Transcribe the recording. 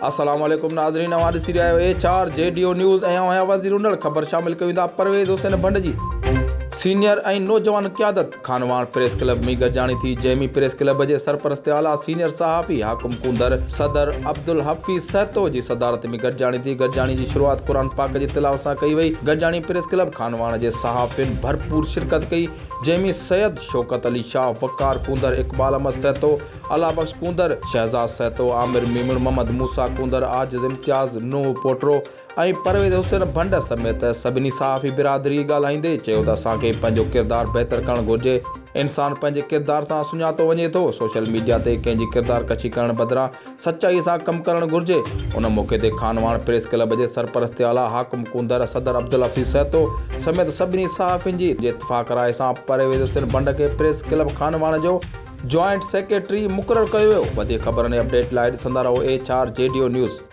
السلام عليڪم ناظرين اوهان ڏسي رهيا آهيو H R G D O news ۽ آئون آهيان وزير انڙ خبر شامل ڪيون ٿا پرويز حسين ڀنڊ جي سينيئر ۽ نوجوان قيادت خانواهڻ پريس ڪلب ۾ گڏجاڻي ٿي جنهن ۾ پريس ڪلب جي سرپرست اعليٰ سينيئر صحافي حاڪم ڪونڌر صدر عبدالحفيظ سهتو جي صدارت ۾ گڏجاڻي ٿي گڏجاڻي جي شروعات قرآن پاڪ جي تلاوت سان ڪئي وئي گڏجاڻي پريس ڪلب خانواهڻ جي صحافين ڀرپور شرڪت ڪئي جنهن ۾ سيد شوڪت علي شاهه وقار ڪونڌر اقبال احمد سهتو الله بخش ڪونڌر، شهزاد سهتو، عامر ميمڻ، محمد موسيٰ ڪونڌر، عاجز امتياز، نوح پوٽرو ۽ پرويز حسين ڀنڊ سميت سڀني صحافي برادري ڳالهائيندي چيو ته اسان کي پنهنجو ڪردار بهتر ڪرڻ گهرجي، انسان پنهنجي ڪردار سان سڃاتو وڃي ٿو، سوشل ميڊيا تي ڪنهن جي ڪردار ڪشي ڪرڻ بدران سچائي سان ڪم ڪرڻ گهرجي. ان موقعي تي خانواهڻ پريس ڪلب جي سرپرست اعليٰ حاڪم ڪونڌر، صدر عبدالحفيظ سهتو سميت سڀني صحافين جي اتفاق راء سان پرويز حسين ڀنڊ کي پريس ڪلب خانواهڻ جو جوائنٽ سيڪريٽري مقرر ڪيو ويو. وڌيڪ خبرن ۽ اپڊيٽ لاء ڏسندا رهو H R G D O news.